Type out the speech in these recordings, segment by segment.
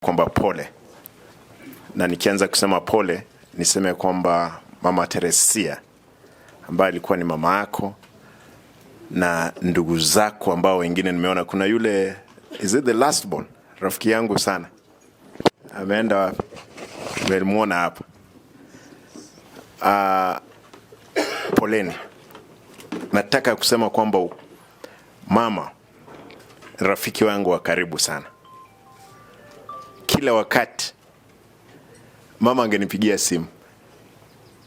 Kwamba pole, na nikianza kusema pole niseme kwamba Mama Teresia ambaye alikuwa ni mama yako na ndugu zako ambao wengine nimeona kuna yule, is it the last born, rafiki yangu sana, ameenda wapi? Nimemwona hapa. Uh, poleni. Nataka kusema kwamba mama rafiki wangu wa karibu sana kila wakati mama angenipigia simu,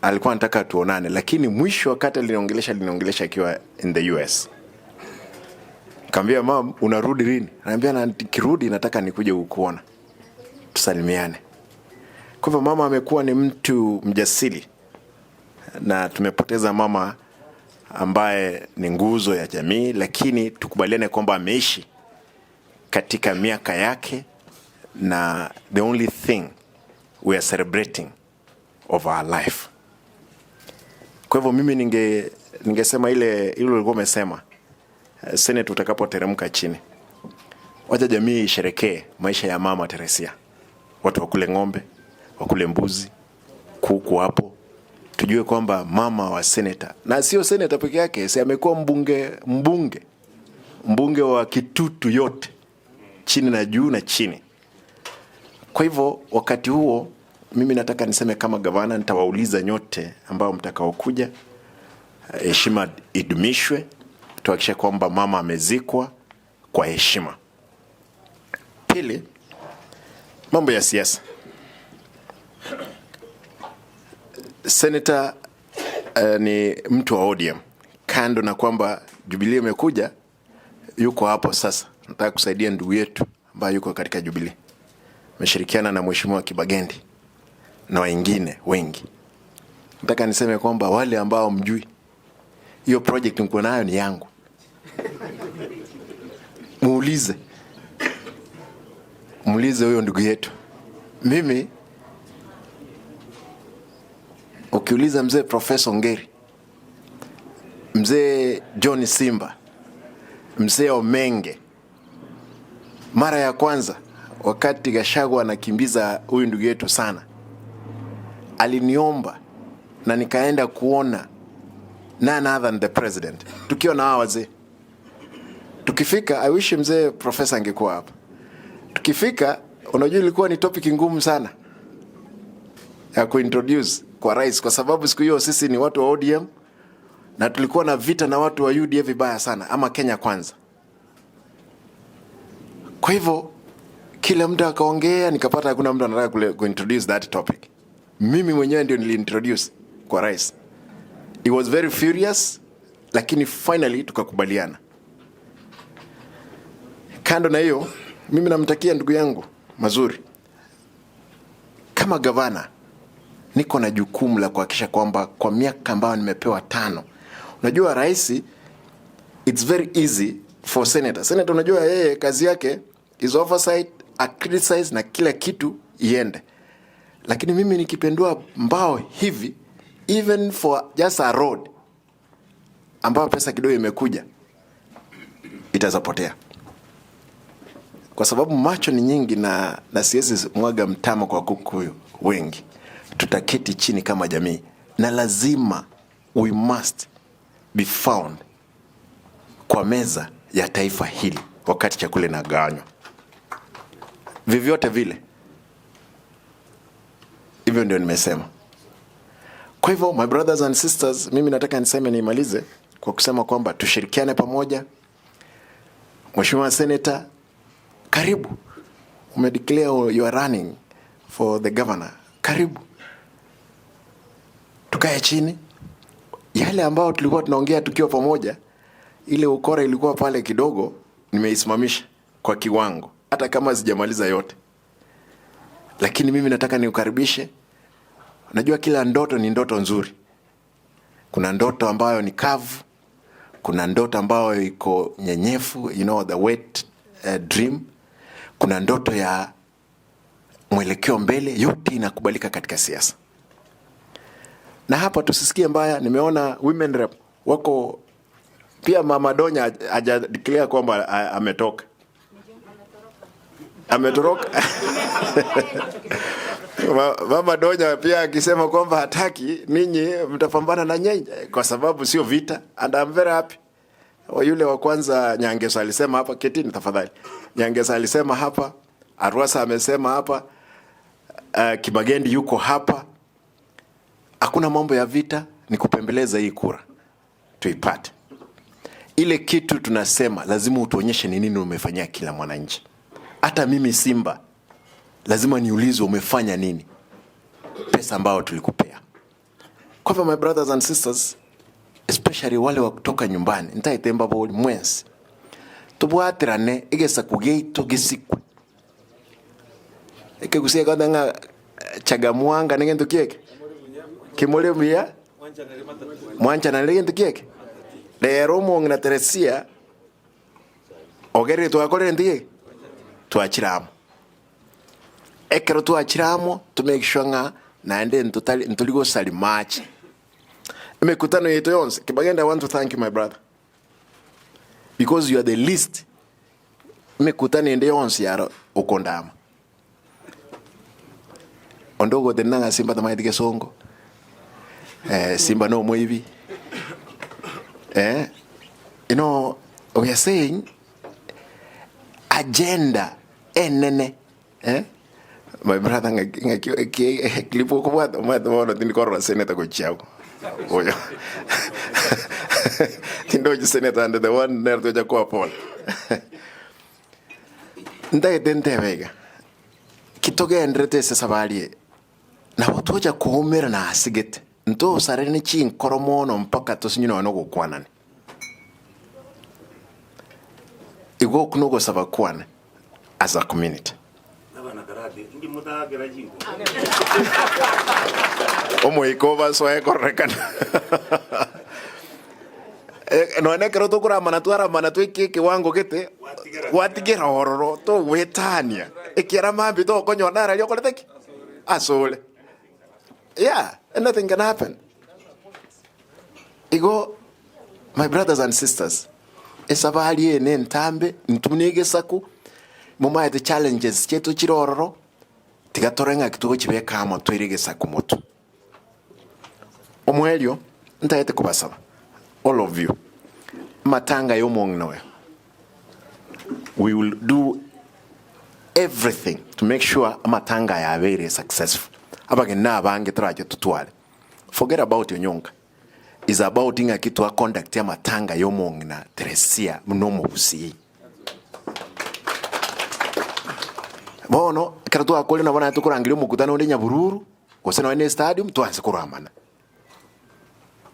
alikuwa anataka tuonane, lakini mwisho wakati aliniongelesha, aliniongelesha akiwa in the US. Kaambia mam, unarudi lini? Ananiambia na nikirudi nataka nikuje kukuona tusalimiane. Kwa hivyo mama amekuwa ni mtu mjasiri, na tumepoteza mama ambaye ni nguzo ya jamii, lakini tukubaliane kwamba ameishi katika miaka yake na the only thing we are celebrating of our life. Kwa hivyo mimi ninge ningesema ile ile ulikuwa umesema eh, Senate utakapoteremka chini, wacha jamii isherekee maisha ya mama Teresia, watu wakule ng'ombe, wakule mbuzi, kuku hapo, tujue kwamba mama wa seneta, na sio seneta peke yake, si amekuwa mbunge, mbunge mbunge wa Kitutu yote chini na juu na chini. Kwa hivyo wakati huo mimi nataka niseme kama gavana, nitawauliza nyote ambao mtakaokuja, heshima idumishwe, tuhakikishe kwamba mama amezikwa kwa heshima. Pili, mambo ya siasa. Senator uh, ni mtu wa ODM, kando na kwamba Jubilee imekuja, yuko hapo sasa. Nataka kusaidia ndugu yetu ambaye yuko katika Jubilee ameshirikiana na Mheshimiwa Kibagendi na wengine wengi. Nataka niseme kwamba wale ambao mjui hiyo project mko nayo ni yangu, muulize, muulize huyo ndugu yetu. Mimi ukiuliza mzee Profesa Ngeri, mzee John Simba, mzee Omenge, mara ya kwanza wakati Gachagua anakimbiza huyu ndugu yetu sana, aliniomba na nikaenda kuona none other than the president, tukiwa na hawa wazee. Tukifika, I wish mzee profesa angekuwa hapa. Tukifika, unajua ilikuwa ni topic ngumu sana ya kuintroduce kwa rais, kwa sababu siku hiyo sisi ni watu wa ODM na tulikuwa na vita na watu wa UDA vibaya sana, ama Kenya Kwanza. Kwa hivyo kila mtu akaongea, nikapata hakuna mtu anataka kuintroduce that topic. Mimi mwenyewe ndio niliintroduce kwa rais. He was very furious, lakini finally tukakubaliana. Kando na hiyo, mimi namtakia ndugu yangu mazuri. Kama gavana niko na jukumu la kuhakikisha kwamba kwa miaka ambayo nimepewa tano, unajua rais, it's very easy for senator. Senator unajua yeye kazi yake is oversight, a criticize na kila kitu iende, lakini mimi nikipendua mbao hivi even for just a road ambayo pesa kidogo imekuja itazapotea, kwa sababu macho ni nyingi na, na siwezi mwaga mtama kwa kuku wengi. Tutaketi chini kama jamii na lazima we must be found kwa meza ya taifa hili wakati chakula inagawanywa vyovyote vile. Hivyo ndio nimesema. Kwa hivyo my brothers and sisters, mimi nataka niseme niimalize kwa kusema kwamba tushirikiane pamoja. Mheshimiwa Senator, karibu. Umedeclare you are running for the governor. Karibu tukae chini, yale ambayo tulikuwa tunaongea tukiwa pamoja, ile ukora ilikuwa pale kidogo, nimeisimamisha kwa kiwango, hata kama sijamaliza yote, lakini mimi nataka niukaribishe. Najua kila ndoto ni ndoto nzuri. Kuna ndoto ambayo ni kavu, kuna ndoto ambayo iko nyenyefu, you know, the wet dream. Kuna ndoto ya mwelekeo mbele, yote inakubalika katika siasa. Na hapa tusisikie mbaya, nimeona women rep wako pia. Mama Donya haja declare kwamba ametoka. Ametoroka. Mama Donya pia akisema kwamba hataki, ninyi mtapambana na nyenye kwa sababu sio vita and I'm very happy. Yule wa kwanza Nyangesa alisema hapa, ketini tafadhali. Nyangesa alisema hapa, Arwasa amesema hapa, Kibagendi yuko hapa. Hakuna mambo ya vita, ni kupembeleza hii kura tuipate. Ile kitu tunasema lazima utuonyeshe ni nini umefanyia kila mwananchi. Hata mimi Simba lazima niulizwe umefanya nini pesa ambayo tulikupea. Kwa hivyo my brothers and sisters, especially wale wa kutoka nyumbani, ntaete mbabori mwensi tobwaterane egesaku giaito gesikwe. Ekegusia egote ng'a chaga mwanga negento kieke kimore buya mwanchananire gento kieke. Rero omong'ina Teresia ogerire twakorire gento kieke twachire amo. Ekero twachire amo to make sure ng'a naende ntotari ntori gosari mache. Emekutano yaito yonsi, Kibagende I want to thank you my brother because you are the least emekutano ende yonsi yaro okondama. Onde ogotenena ng'a Simba tamaeti gesongo, Simba na omoibi, you know we are saying agenda enene my brother ng'aki ng'aki eki clip okobwata omanyete bono tindi korora senator gochia abwo oyo tindochi senator and the one nere tocha koa pole. Ntagete ntebe iga, ki togenderete ase esabari eye, nabo tocha koumerana ase gete, ntosarane chinkoro mono mpaka tosinye nonya na ogokwanani. Igo okwo nogosaba kwane as a community. Omoika obasoe kororekana. Nonya na ekero tokoramana twaramana toike ekewango gete, gwatigera ororo togwetania, ekiagera mambia togokonyora naro aria okorete ki? Asore. Yeah, anything can happen. Igo my brothers and sisters, esabari eye ne entambe, intwe buna egesaku, momaete challenges chiaito chire ororo, tiga tore ng'aki togochibeka amo toire egesaku motwe. Omoerio, ntagete kobasaba, all of you, amatanga ya omong'ina oyo, we will do everything to make sure amatanga aya abeire successful. Abageni na abange torache totware. Forget about Onyonka, is about ng'aki twa conduct amatanga ya omong'ina Teresia buna omogusii. Bono, ekero twakorire nabo naye tokorangeria omokutano onde Nyabururu, gose nonye na estadium twanse koramana.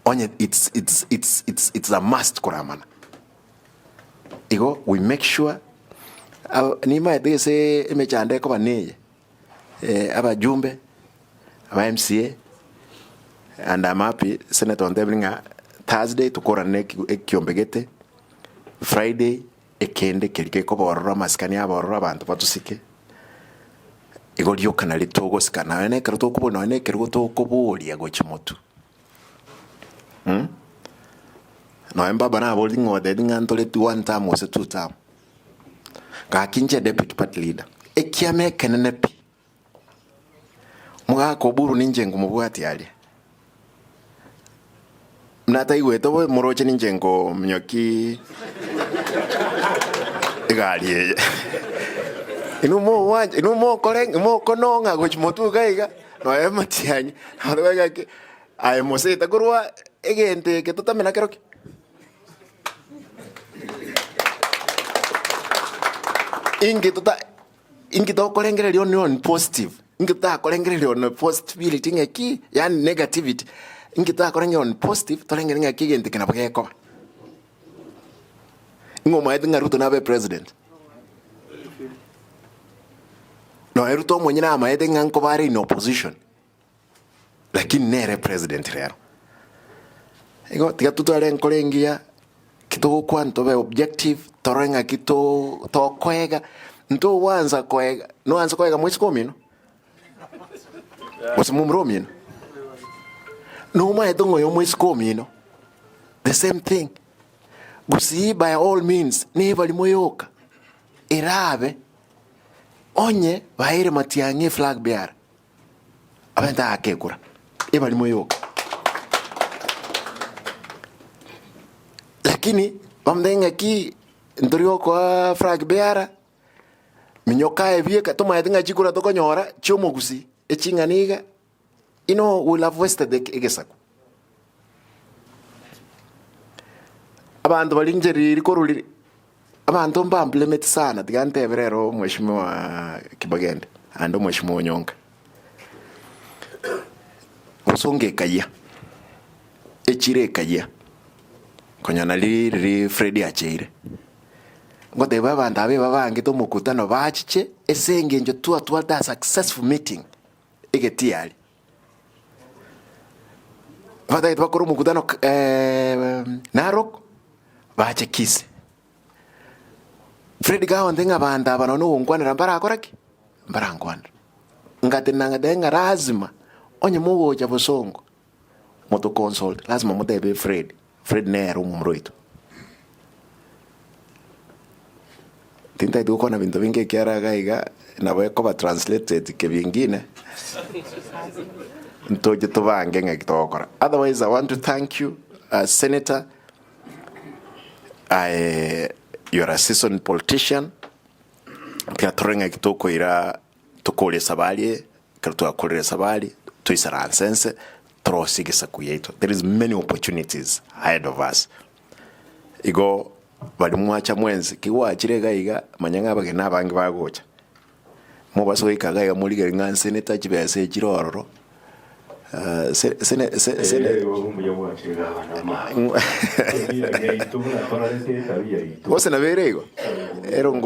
Onye it's it's it's it's it's a must koramana. Igo we make sure nimaete gese emechando ekoba neye, abajumbe, aba MCA, and I'm happy senator ontebire ng'a Thursday tokorane ekiombe gete, Friday ekende keria gekoborora amasikani abororo abanto batosike, igo rioka nario togosika nonya na ekero tokoboria nonya na ekerogo tokoboria gochia motwe Nonya mbaba naboretie ng'a otebi ng'a ntore one term gose two term, gaki inche deputy party leader, ekiama ekenene pi, Mogaka Oburu ninche nkomobwatia aria, buna ataigwete bobe moroche ninche nkominyokia egari eye. Inwe mogwancha inwe mokore mokonong'a gochia motwe iga iga, nonya matiang'i, abanto bare gaki aye mosete korwa egento eke totame nakerokio. Inki tota. Inki tokorengereria only on positive, inki totakorengereria on positivity ng'aki, yaani negativity, inki totakorengereria on positive, torengererie ng'aki egento eke nabo gekoba. Ng'a omaete ng'a Ruto nabe president? Nonya Ruto omonyene amaete ng'a nkoba are in opposition, lakini nere president rero. Igo tiga totware enkoro engiya, ki togokwana tobe objective, torore ng'aki to tokoega, ntogwansa koega, noanse koega moiseke omino? Gose momura omino? Nomaete ng'a oyo omoiseke omino, the same thing. Gusii by all means, nebarimo yoka, erabe. Onye baeire Matiang'i eflag bearer, abanyete aake ekura, ebarimo yoka. Lakini bamotebia ng'aki ntori gokoa flag bearer, minyoka aye bieka tomaete ng'a chikura tokonyora chi'omogusii eching'ana iga, you know we will have wasted egesaku. Abanto baria inche riri korwa riri, abanto mbamblemeti sana tiga ntebe rero omweshimiwa Kibagende naende omweshimiwa Onyonka. Bosongo ekayia, echiro ekayia, konya nari riria Freddy acheire, ngotebia abanto aba ebabangete omokutano bachiche ase eng'encho twatwarete a successful meeting egetiari. Batagete bakore omokutano Narok, bache Kisii. Fred kagontebia ng'a abanto aba nonye nogonkwanera mbarakora ki? Mbarankwanere. Ngatenena ngateba ng'a lazima onye mogocha bosongo moto consult lazima motebie Fred, Fred nere omomura oito. Tintageti gokwana binto binge ekiagera iga iga nabo ekoba translated kebingine, ntoche tobange ng'aki togokora. Otherwise I want to thank you Senator, aye you are a seasoned politician, tiga torore ng'aki tokoira tokore esabari eye, ekero twakorire esabari toisaranse nse torosie egesaku giaito. There is many opportunities ahead of us. Igo baria mwacha mwensi, ki gwachire iga iga, manya ng'a abageni abange bagocha. Mobase goika iga iga morigererie ng'a nseneta chibesa echi chire ororo, se- sene- se- sene- Eh, igo mbuya gwachire gavana omwabo. Ebiya biaito buna torarete etabi yaito. Gose nabo ere igo? Ero ngo.